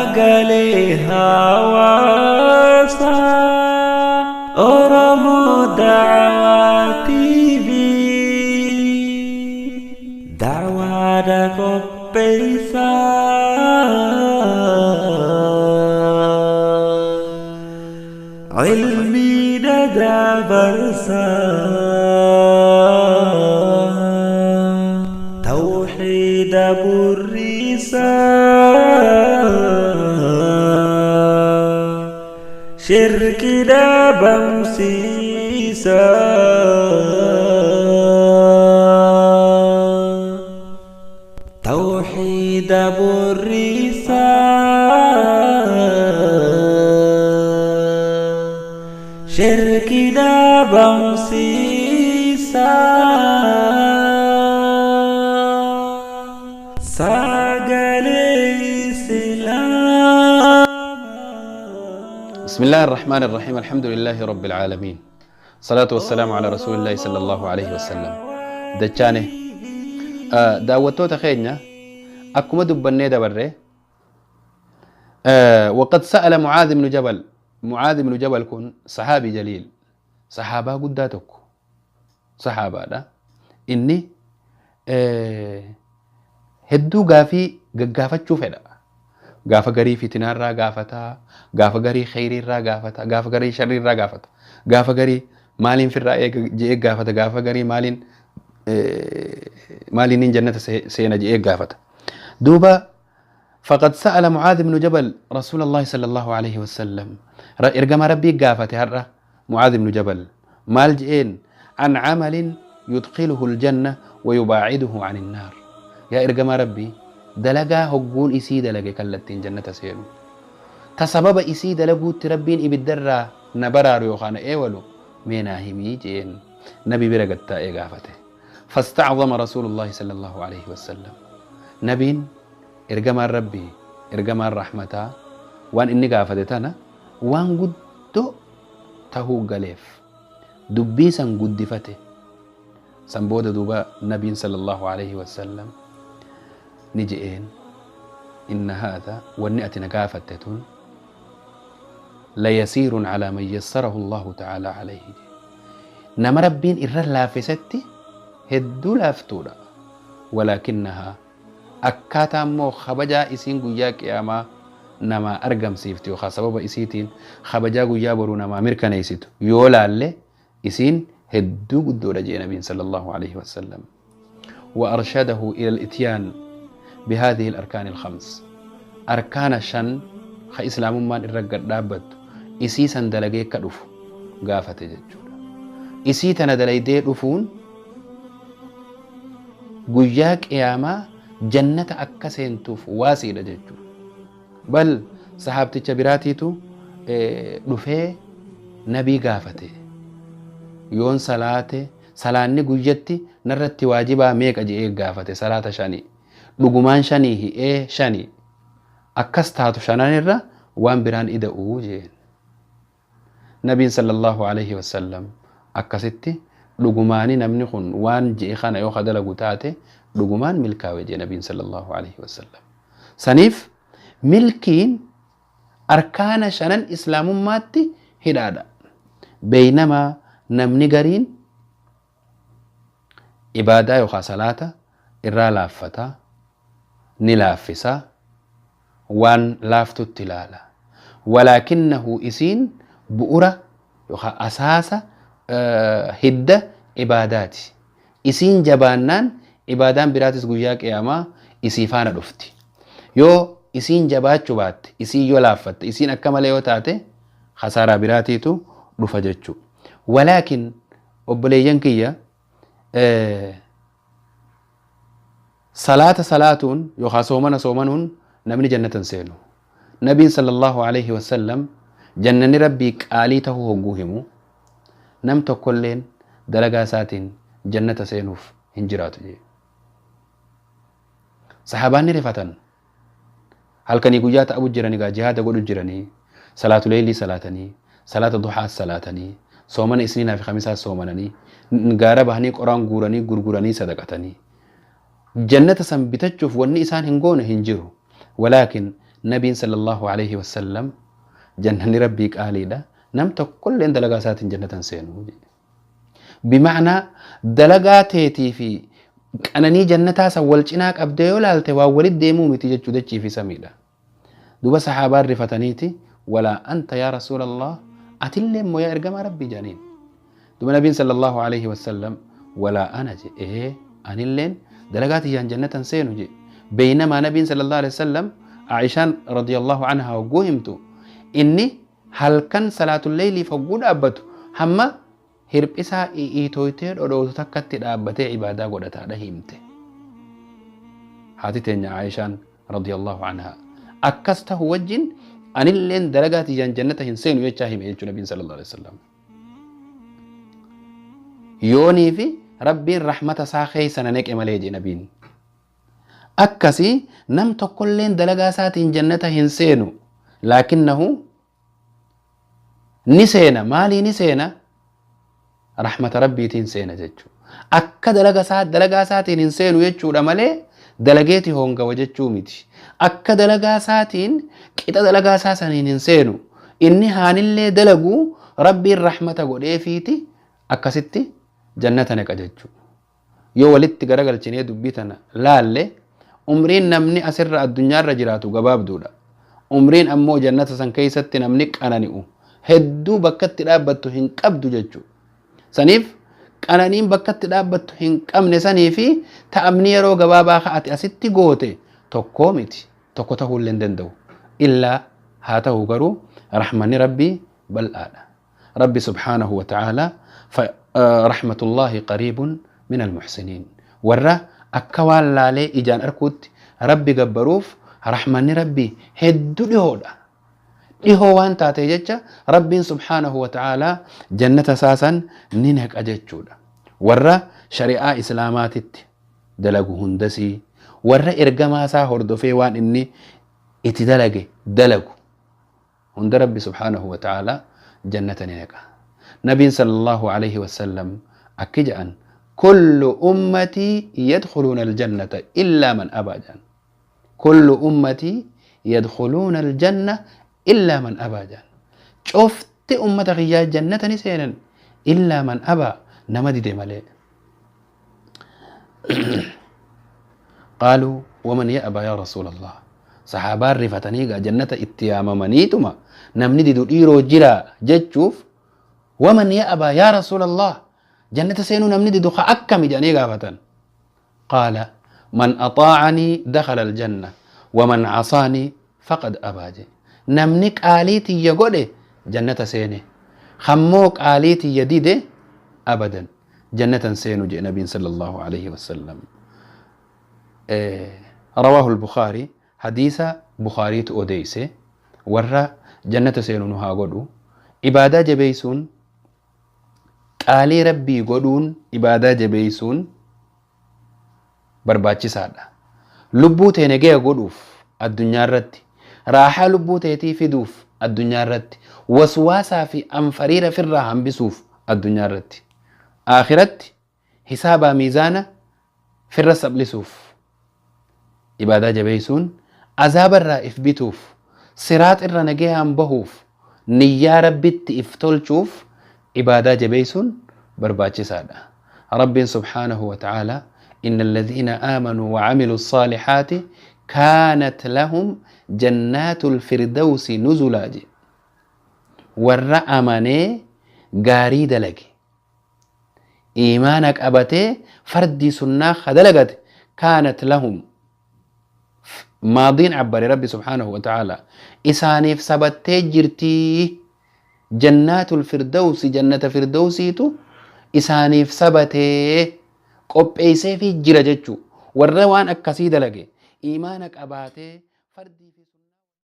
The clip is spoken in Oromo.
Sagalee hawaasaa Oromoo Da'awaa TV. Da'waadha qopheessaa. Ilmiidha dabarsaa. Tawxiida burrisaa. Shirki dhabamsiisaa. Tawxiida burrisaa. Shirki dhabamsiisaa. Sagalee Islaamaa. بسم الله الرحمن الرحيم، الحمد لله رب العالمين، صلاة والسلام على رسول الله صلى الله عليه وسلم. Dachaane daawwattoota keenya, akkuma dubbannee dabarre, وقد سأل معاذ بن جبل. معاذ بن جبل kun صحابي جليل, sahaabaa guddaa tokko, sahaabaadha. Inni hedduu gaafii gaggaafachuu fedha. Gaafa garii fitinaarraa gaafataa, gaafa garii kheyriirraa gaafata, gaafa garii sharriirraa gaafata, gaafa garii maaliin firraa eega je'ee gaafata, gaafa garii maaliin jannata seena je'ee gaafata. Duuba فقد سأل معاذ بن جبل رسول الله صلى الله عليه وسلم. إرجما ربي قافته هرة معاذ بن جبل maal je'een؟ عن عمل يدخله الجنة ويباعده عن النار. Yaa ergamaa Rabbii, dalagaa hogguun isii dalage kallattiin jannata seenu, ta sababa isii dalaguutti Rabbiin ibiddarraa na baraaru yookaan na eewalu mee naa himii jeen. Nabi bira gattaa'ee gaafate. فاستعظم رسول الله صلى الله عليه وسلم. Nabiin, ergamaan Rabbii, ergamaan rahmataa, waan inni gaafate tana waan guddoo tahuu galeef dubbii san guddifate. San booda duuba nabiin صلى الله عليه وسلم ni je'een: إن هذا, wanni ati na gaafatte tun, ليسير على من يسره الله تعالى عليه. Nama Rabbiin irra laaffisetti hedduu laaftuudha. ولكنها, akkaataa immoo kabajaa isiin guyyaa qiyaamaa namaa argamsiiftu yookaan sababa isiitiin kabajaa guyyaa boruu namaa mirkaneessitu yoo laalle, isiin hedduu guddoodha jee nabiin صلى الله عليه وسلم. وأرشده إلى الإتيان بهذه الأركان الخمس. أركان شن ka islaamummaan irra gad dhaabbattu isii san dalagee akka dhufu gaafate jechuudha. Isii tana dalaydee dhufuun guyyaa qiyaamaa jannata akka seentuuf waasiidha jechuudha. Bal sahaabticha biraatiitu dhufee nabii gaafate. Yoon salaate, salaanni guyyatti narratti waajibaa meeqa je'ee gaafate. Salaata shanii. Dhugumaan shanii hi'ee shanii. Akkas taatu shanan irra waan biraan ida'uu jeen. Nabiin صلى الله عليه وسلم akkasitti dhugumaani namni kun waan je'e kana yoo dalagu taate dhugumaan milkaawe jee nabiin صلى الله عليه وسلم. Saniif milkiin arkaana shanan islaamummaatti hidhaadha. بينما namni gariin ibaadaa yookaan salaata irraa laaffata, ni laaffisa, waan laaftutti ilaala. ولكنه isiin bu'ura yookaan asaasa hidda ibaadaati. Isiin jabaannaan ibaadaan biraatis guyyaa qiyaamaa isii faana dhufti. Yoo isiin jabaachuu baatte, isiin yoo laaffatte, isiin akka malee yoo taate, khasaaraa biraatiitu dhufa jechuudha. ولكن obboleeyyan kiyya, salaata salaatuun yookaan soomana soomanuun namni jannatan seenu. Nabiin صلى الله عليه وسلم jannanni Rabbii qaalii tahuu hogguu himu, nam tokkolleen dalagaa isaatiin jannata seenuuf hin jiraatu jee. Sahaabaan rifatan. Halkanii guyyaa ta'abu jiranii gaa, jihaada godhu jiranii, salaatu leelii salaatanii, salaata duhaas salaatanii, soomana isniinaa fi khamisaas soomananii, gaara bahanii qoraan guuranii gurguranii sadaqatanii. Jannata san bitachuuf wanni isaan hin goone hin jiru. ولكن Nabiin sallallahu alaihi wasallam jannanni rabbii qaaliidha. Nam tokkolleen dalagaa isaatiin jannatan seenu. Bima'anaa dalagaa teetii fi qananii jannataa san wal cinaa qabdee yoo laalte waan walit deemuu miti jechuu dachii fi samiidha. Duba sahaabaan rifataniiti walaa anta yaa rasuulallah atillee immoo yaa ergamaa rabbii jedhaniin. Duba nabiin sallallahu alaihi wasallam walaa ana je ee anilleen dalagaa tiyyaan jannatan seenu je. Beeynamaa nabiin sallallahu alaihi wasallam Aishaan radiyallahu anhaa hogguu himtu inni halkan salaatul leeyliif hogguu dhaabbatu hamma hirphisaa iitooytee dhodhootu takkatti dhaabbatee ibaadaa godhataadha himte. Haati teenya Aishaan radiyallahu anhaa akkas tahu wajjin anilleen dalagaa tiyyaan jannata hin seenu jechaa hime jechuu nabiin sallallahu alaihi wasallam. Yoonii fi rabbiin rahmata isaa keessa na neqe malee jee nabiin. Akkasii nam tokkolleen dalagaa isaatiin jannata hin seenu. Laakinnahu ni seena. Maalii ni seena? Rahmata rabbiitiin seena jechuudha. Akka dalagaa isaatiin hin seenu jechuudha malee dalageeti hongawa jechuu miti. Akka dalagaa isaatiin qixa dalagaa isaa saniin hin seenu. Inni haanillee dalagu rabbiin rahmata godheefiiti akkasitti jannata neqa jechuudha. Yoo walitti garagalchinee dubbii tana laalle umriin namni asirra addunyaarra jiraatu gabaabduudha. Umriin ammoo jannata san keessatti namni qanani'u hedduu bakkatti dhaabbattu hin qabdu jechuudha. Saniif qananiin bakkatti dhaabbattu hin qabne sanii fi ta'amni yeroo gabaabaa ati asitti goote tokkoo miti. Tokko ta'uu illee hin danda'u. Illaa haa ta'u garuu rahmanni rabbii bal'aadha. Rabbi subhaanahu wa ta'ala rahmatullahi qariibun min almuhsiniin. Warra akka waan laalee ijaan arkuutti rabbi gabbaruuf rahmanni rabbii hedduu dhihoodha. Dhihoo waan taate jecha rabbiin subhaanahu wa ta'ala jannata isaasan ni naqa jechuudha. Warra shari'aa islaamaatitti dalagu hundasii warra ergamaa isaa hordofee waan inni itti dalage dalagu hunda rabbi subhaanahu wa ta'ala jannata ni naqa. Nabiin sallallahu alaihi wasallam akki jedhan kullu ummatii yadkhuluuna aljannata illaa man abaa jedhan. Kullu ummatii yadkhuluuna aljanna illaa man abaa jedhan. Cufti ummata kiyyaa jannata ni seenan illaa man abaa nama dide malee. Qaaluu waman ya'ba yaa rasuulallah. Sahaabaan rifatanii gaa jannata itti yaamamaniituma namni didu dhiiroo jira jechuuf waman ya'ba yaa rasuulallah jannata seenuu namni didu ka akkami jedhanii gaafatan. Qaala man axaacanii dakhala aljanna waman casaanii faqad abaa jedhe. Namni qaalii tiyya godhe jannata seene. Kammoo qaalii tiyya dide abadan jannatan seenu jedhe nabiin sallallahu alaihi wasallam. Rawaahu al-Bukhaari hadiisa Bukhaariitu odeeyse warra jannata seenu nu haa godhu. Ibaadaa jabeeysuun qaalii rabbii godhuun ibaadaa jabeeysuun barbaachisaadha. Lubbuu tee nagaya godhuuf addunyaa irratti, raaxaa lubbuu teetii fiduuf addunyaa irratti, waswaasaa fi anfariira firraa hambisuuf addunyaa irratti. Akhiratti hisaabaa miizaana firra saplisuuf ibaadaa jabeeysuun azaabarraa if bituuf siraax irra nagayaan bahuuf niyyaa rabbitti if tolchuuf ibaadaa jabeeysuun barbaachisaadha. Rabbiin subhaanahu wa ta'ala inna alladhiina aamanuu wa camilu saalihaati kaanat lahum jannaatul firdawsi nuzulaa jedhe. Warra amanee gaarii dalage iimaana qabatee fardii sunnaa ka dalagate kaanat lahum maadiin abbare rabbi subhaanahu wa ta'ala isaaniif sabattee jirtii jannaatul firdawsi jannata firdawsiitu isaaniif sabatee qopheesseefii jira jechuu warra waan akkasii dalage iimaana qabaatee fardii fi